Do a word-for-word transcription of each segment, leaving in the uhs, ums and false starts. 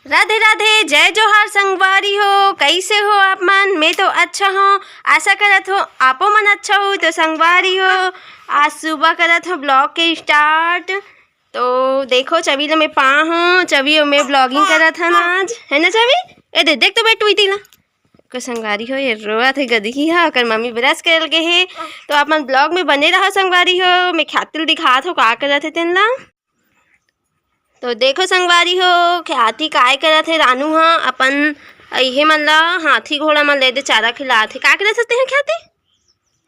राधे राधे, जय जोहार संगवारी हो। कैसे हो आप मन? मैं तो अच्छा हूँ, आशा करत हो आपो मन अच्छा हो। तो संगवारी हो, आज सुबह करत हो ब्लॉग के स्टार्ट। तो देखो, चवी ल मैं पा हूँ, चवी अउ मैं ब्लॉगिंग करत हन आज, है ना चवी? ए दे, देख तो बेटू इती ला। को संगवारी हो, ये रोवत हे गदही ह, ओकर मम्मी ब्रश करे लगे हे। तो आप मन ब्लॉग में बने रहो संगवारी हो, मैं ख्याति ल दिखात हो का करत हे तेन ला। तो देखो संगवारी हो, ख्याति काय करत हे, रानू ह अपन इहे मन ला हाथी घोड़ा मन ले दे चारा खिलात हे। का करत हस तेहा ख्याति?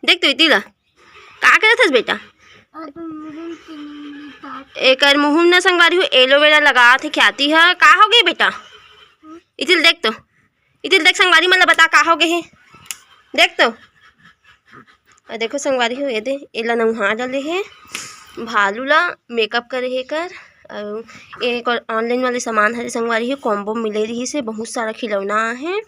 देख तो इती ला, का करत हस बेटा? एकर मुँह में ना संगवारी हो एलोवेरा लगात हे ख्याति ह। का हो गे बेटा? इती ल देख तो, इती ल देख संगवारी मन ला बता का हो गे हे। देख तो, अ देखो संगवारी हो, ये दे एला नउहा डले हे, भालू ला मेकअप करे हे कर। अउ एक और ऑनलाइन वाले सामान हरे संगवारी हो, कॉम्बो मिले रहिस हे, बहुत सारा खिलौना आहे।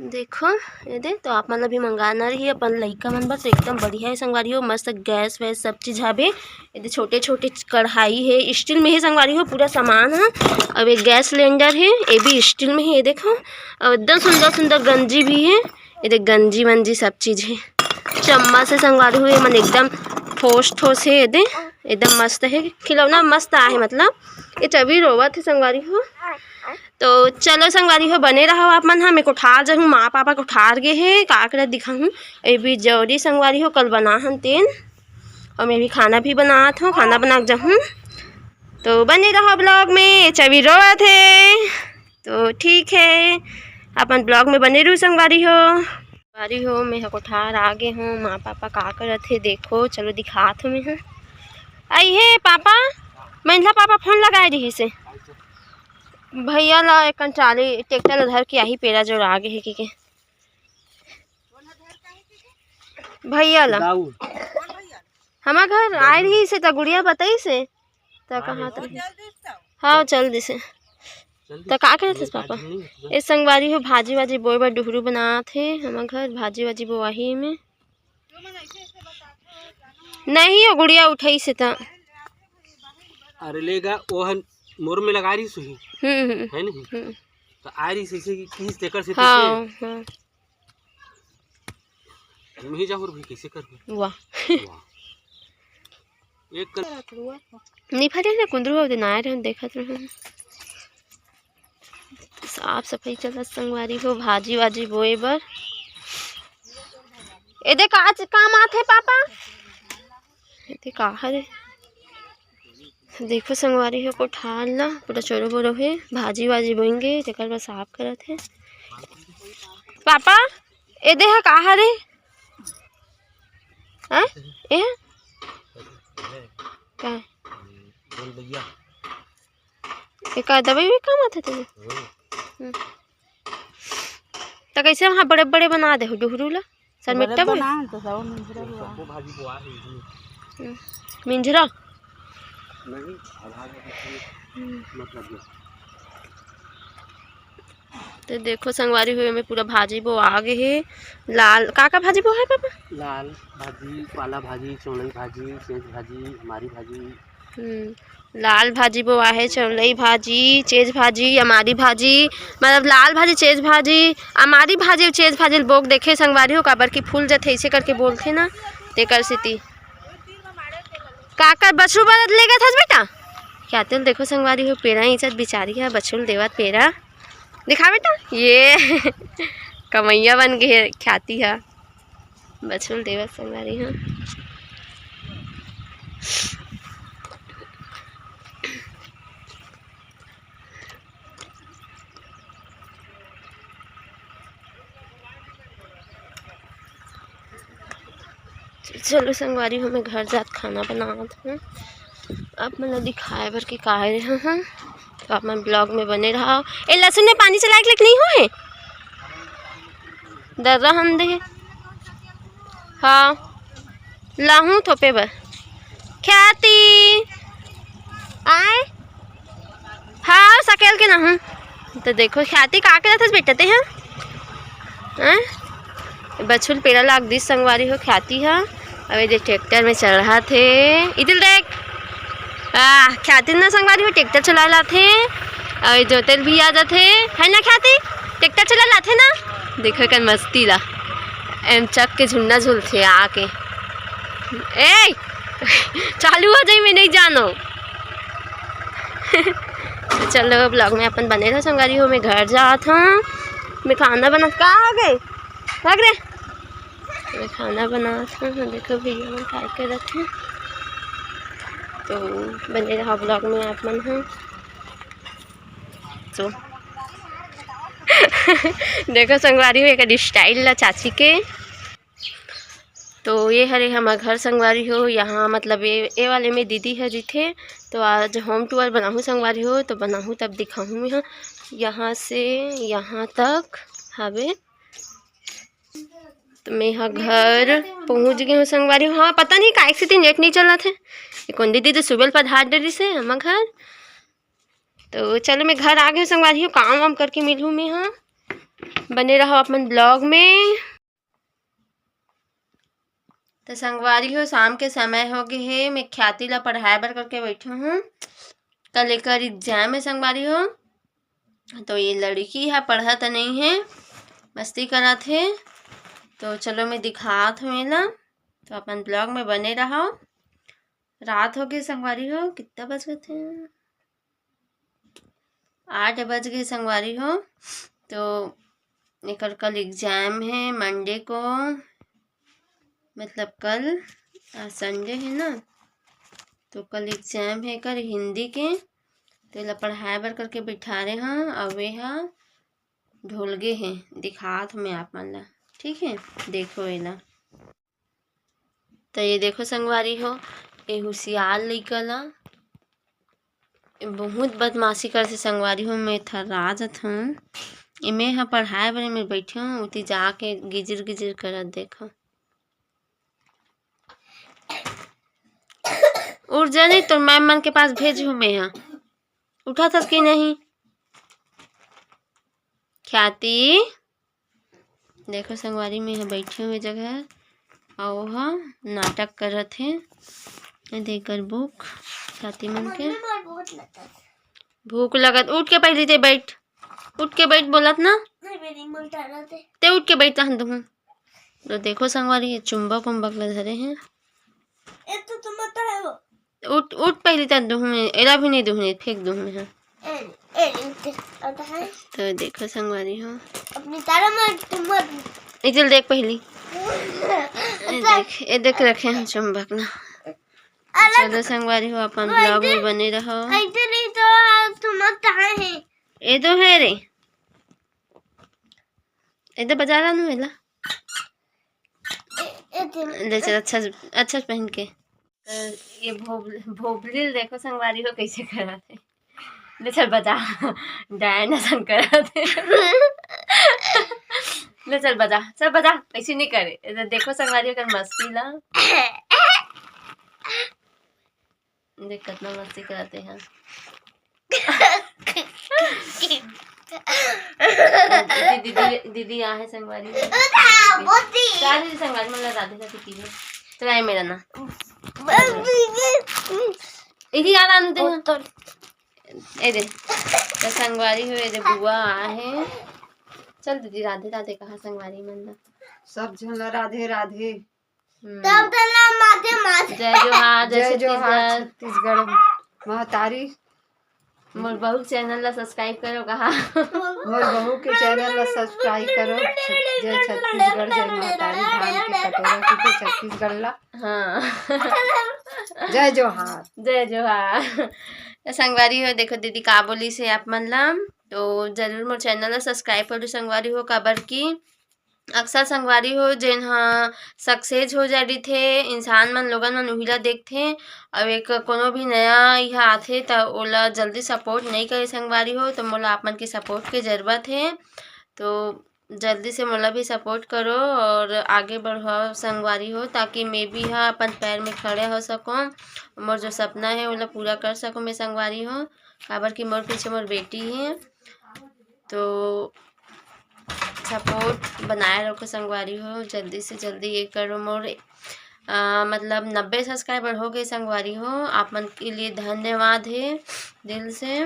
देखो, ये दे तो आप मन ला भी मंगाना रही अपन लइका मन बर, तो एकदम बढ़िया हे संगवारी हो, मस्त गैस वैस सब चीज हवे। ये दे छोटे छोटे कढ़ाई हे, स्टील में हे संगवारी हो पूरा सामान ह। अब एक गैस सिलेंडर हे, ये भी स्टील में हे, ये देखो। अउ एकदम सुंदर सुंदर गंजी भी हे, ये दे गंजी वंजी सब चीज हे। चम्मच हे संगवारी हो, ये मन एकदम ठोस ठोस हे, ये दे एकदम मस्त हे, खिलौना मस्त आहे, मतलब ये चवी रोवत हे संगवारी हो। तो चलो संगवारी हो, बने रहो आप मन ह। मैं कोठार जहूँ, माँ पापा कोठार गे हे, का करत दिखाहूँ। ए भी जौरी संगवारी हो, कल बनाहन तेन, अउ मैं भी खाना भी बनात हूँ, खाना बना के जहूँ। तो बने रहो ब्लॉग में, चवी रोवत हे। तो ठीक हे, अपन ब्लॉग में बने रहू संगवारी हो। संगवारी हो, मैं ह कोठार आ गे हूँ, माँ पापा का करत हे देखो, चलो दिखात हूँ मैं ह। आई हे पापा, मंझला पापा फोन लगाए रहिस हे भैया ला, एक ट्राली ट्रैक्टर ला धर के आही, पेरा जोर आ गे हे के, के। भैया ला। दाऊ। हमर घर आए रहिस हे त गुड़िया बताइस हे, त कहाँ त रही? हाँ, चल दिस हे। त का करत हस पापा? ए संगवारी हो, भाजी वाजी बोए बर डुहरू बनात हे। हमर घर भाजी वाजी बोआही में। नहीं, ओ गुड़िया उठाइस हे त। अरे लेगा, वो हन मोर में लगा रही सुही। हम्म, हम्म, है नहीं? हम्म। तो आ रही से, से कि किस तेकर से हाँ, हाँ। मैं ही जाऊँ भी कैसे कर। वाह। वाह। एक कर। नहीं फटे ना, कुंदरू हो ना रहे, देखत रहे। साफ सफाई चलत संगवारी हो, भाजी वाजी बोए बर। ए दे का काम आथे पापा? ए दे का हरे? देखो संगवारी हो, कोठार ला पूरा चोरो बोरो हे, भाजी वाजी बोएंगे, तेकर बर साफ करत हे। पापा, ए दे हा का हरे? हाँ? ए हा? का? बोल भैया। एका दवाई भी काम आथे तेरे? हम्म। हम्म। त कैसे वहाँ बड़े बड़े बना दे हो डुहरू ला? सर बड़े मिट्टा में? बना तो सब मिंजरा हुआ। सबको भाजी को आ रही है। हम्म। मिंजरा? नहीं, आधा आधा करके हम्म। मतलब ये। तो देखो संगवारी हो, एमे पूरा भाजी बोआ गे हे। लाल, का का भाजी बोआ हे पापा? लाल भाजी, पाला भाजी, चौलई भाजी, चेज भाजी, हमारी भाजी। हम्म, लाल भाजी बोआ हे, चौलई भाजी, चेज भाजी, अमारी भाजी, मतलब लाल भाजी, चेज भाजी, अमारी भाजी अउ चेज भाजी ल बोक देखे संगवारी हो, काबर कि फूल जथे, अइसे करके बोलथे ना, तेकर सेती। का कर बछरू बरत लेगत हस बेटा? क्या तेल देखो संगवारी हो, पेरा इचत बिचारी हे, बछरू ल देवत पेरा। दिखा बेटा, ये कमैया बन गे हे ख्याति ह। बछरू ल देवत संगवारी ह। चलो संगवारी हो, मैं घर जात खाना बनावत हूँ, आप मन ल दिखाए बर के काहे रहे हूँ, तो आप मन ब्लॉग में बने रहा। ए लहसुन में पानी चलाए के लेके नहीं हो हे? दर्रा हम दे। हाँ, लाहूँ थोपे बर। ख्याति, आए? हाँ, सकेल के लाहूँ। तो देखो, ख्याति का करत हस बेटा ते, हाँ? हैं? बछुल पेरा लाग दिस संगवारी हो ख्याति ह। अब ये दे ट्रैक्टर में चढ़त हे। इधर देख। आ, ख्याति न संगवारी हो ट्रैक्टर चला लाथे। अउ ये जोतेल भी आ जाथे, है ना ख्याति? ट्रैक्टर चला लाथे ना, देखो एकर मस्ती ला, एम चक के झुन्ना झूलथे आके। ए, चालू हो जाई, मैं नहीं जानो। तो चलो, ब्लॉग में अपन बने रहो संगवारी हो। मैं घर जात हूँ, मैं खाना बना, का हो गए? भाग रे। मैं खाना बनात हूँ, देखो भैया मन काय करत हैं। तो बने रहो ब्लॉग में आप मन ह। तो देखो संगवारी हो एकर स्टाइल ला चाची के। तो ये हरे हमर घर संगवारी हो, यहाँ मतलब ये, ये वाले में दीदी ह जीथे। तो आज होम टूर बनाहूँ संगवारी हो, तो बनाहूँ तब दिखाहूँ मैं ह। यहाँ से यहाँ तक हवे। तो मैं ह घर पहुँच गई हूँ संगवारी हो। हाँ, पता नहीं काहे से नेट नहीं चलत है। ये कौन दीदी तो सुबह पधार डरिस है हमर घर। तो चलो, मैं घर आ गई हूँ संगवारी हो, काम वाम करके मिलूँ मैं। हाँ, बने रहो अपन ब्लॉग में। तो संगवारी हो, शाम के समय हो गए हे, मैं ख्याति ला पढ़ाए बर करके बैठे हूँ। कल एकर एग्जाम है संगवारी हो, तो ये लड़की ह पढ़त नहीं है, मस्ती करत है। तो चलो, मैं दिखात हूँ एला, तो अपन ब्लॉग में बने रहो। रात हो गए संगवारी हो, कितना बज गए थे? आठ बज गए संगवारी हो। तो एकर कल एग्जाम है मंडे को, मतलब कल, आ, संडे है ना, तो कल एग्जाम है एकर हिंदी के। तो एला पढ़ाए बर करके बैठा रहे हैं। अब ये हा ढोलगे है, दिखात हूँ मैं आप मन ला, ठीक है, देखो एला। तो ये देखो संगवारी हो, ये हुसियार लइका ला, ये बहुत बदमाशी करथे संगवारी हो। मैं थर्रा जथन, एमे ह पढ़ाए बर मैं बैठे हूँ, उती जाके गिजिर गिजिर करत देखो। उठ जा नहीं, तो मैम मन के पास भेजहूँ मैं ह। उठा थस कि नहीं? ख्याति, देखो संगवारी, मैं ह बैठे हुए जगह, अउ ओह नाटक करत हे। ए देख कर भूख, ख्याति मन के भूख लगत। उठ के पहली ते बैठ, उठ के बैठ, बोलत ना। ते उठ के बैठ, तहन दुहूँ। तो देखो संगवारी, ये चुंबक उम्बक ल धरे हे। उठ, उठ पहली, तहन दुहूँ मैं, एला भी नहीं दुहूँ, फेंक दुहूँ मैं ह। तो देखो संगवारी हो, अपनी तारा मार, तुम मत। ए चल देख पहली। ए देख, ए देख रखे हैं चुंबक ना। चलो संगवारी हो, अपन ब्लॉग में बने रहो। ऐसे नहीं तो तुम कहाँ है? ए तो है रे, ए तो बजा रहा ना मेला। ले चल, अच्छा, अच्छा पहन के। तो ये भोब-, भोबली ल देखो संगवारी हो कैसे करत हे। ले चल बजा, डायना सन करत हे। ले चल बजा, चल बजा, ऐसे नहीं करे। इधर देखो संगवारी हो कर मस्ती ला। देख कितना मस्ती करत हे। दीदी, दीदी, दीदी आ है संगवारी। का दीदी संगवारी मन ला राधे राधे की है। चला ये मेरा ना। इही याद आनते हैं। ए दे। तो संगवारी हो, ए दे बुआ आ है। चल दीदी राधे राधे कहा संगवारी मन ला। सब झन ला राधे राधे। हम्म। तब तला माथे माथे। जय जोहार, जय जय जोहार छत्तीसगढ़। छत्तीसगढ़ महतारी। मोर बहू चैनल ला सब्सक्राइब करो कहा। मोर बहू के चैनल ला सब्सक्राइब करो। जय छत्तीसगढ़, जय महतारी, धान के कटोरा की के छत्तीसगढ़ ला। हाँ। जय जोहार। जय जोहार। तो संगवारी हो, देखो दीदी का बोली से आप मन ला, तो जरूर मोर चैनल ला सब्सक्राइब करो संगवारी हो, काबर की अक्सर संगवारी हो, जेन ह सक्सेस हो जा रहिथे, इंसान मन, लोगन मन उही ला देखथे। अउ एक कोनो भी नया इहा आथे, त ओला जल्दी सपोर्ट नइ करे संगवारी हो। तो मोला आप मन के सपोर्ट के जरूरत हे, तो जल्दी से मोला भी सपोर्ट करो और आगे बढ़ाओ संगवारी हो, ताकि मैं भी ह अपन पैर में खड़े हो सकूँ, मोर जो सपना हे, ओला पूरा कर सकूँ मैं संगवारी हो, काबर कि मोर पीछे मोर बेटी हे। तो सपोर्ट बनाए रखो संगवारी हो, जल्दी से जल्दी ये करो मोर, अ, मतलब नब्बे सब्सक्राइबर हो गए संगवारी हो, आप मन के लिए धन्यवाद हे दिल से।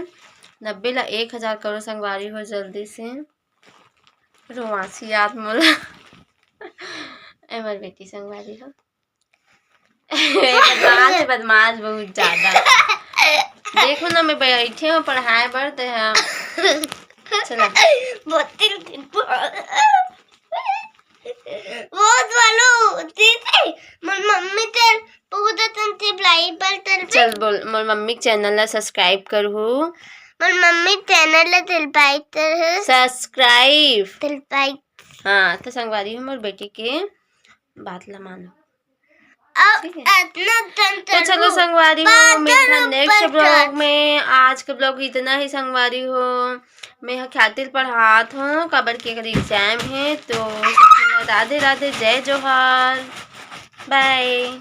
नब्बे ला एक हजार करो संगवारी हो जल्दी से। रोवासी याद मोला। ए मोर बेटी संगवारी हो। ए बदमाश, बदमाश बहुत ज्यादा। देखो ना, मैं बैठे हूँ पढ़ाए बर, ते ह। चला। बहुत दिल, दिल, बहुत वालो, दीदी, मोर मम्मी तेल पूरा तन तिबलाई पर तेल पे। चल बोल, मोर मम्मी के चैनल ला सब्सक्राइब करहू। मोर मम्मी चैनल ला तिलपाई तरह। सब्सक्राइब। तिलपाई। हाँ, तो संगवारी हो, मोर बेटी के बात ला मानो। अब ठीक है। इतना तन तो चलो तरू संगवारी हो, बादल मिलता नेक्स्ट ऊपर ब्लॉग काट। में। आज का ब्लॉग इतना ही संगवारी हो। मैं ह ख्याति ल पढ़ात हूँ, काबर के एकर एग्जाम है। तो राधे राधे, जय जोहार, बाय।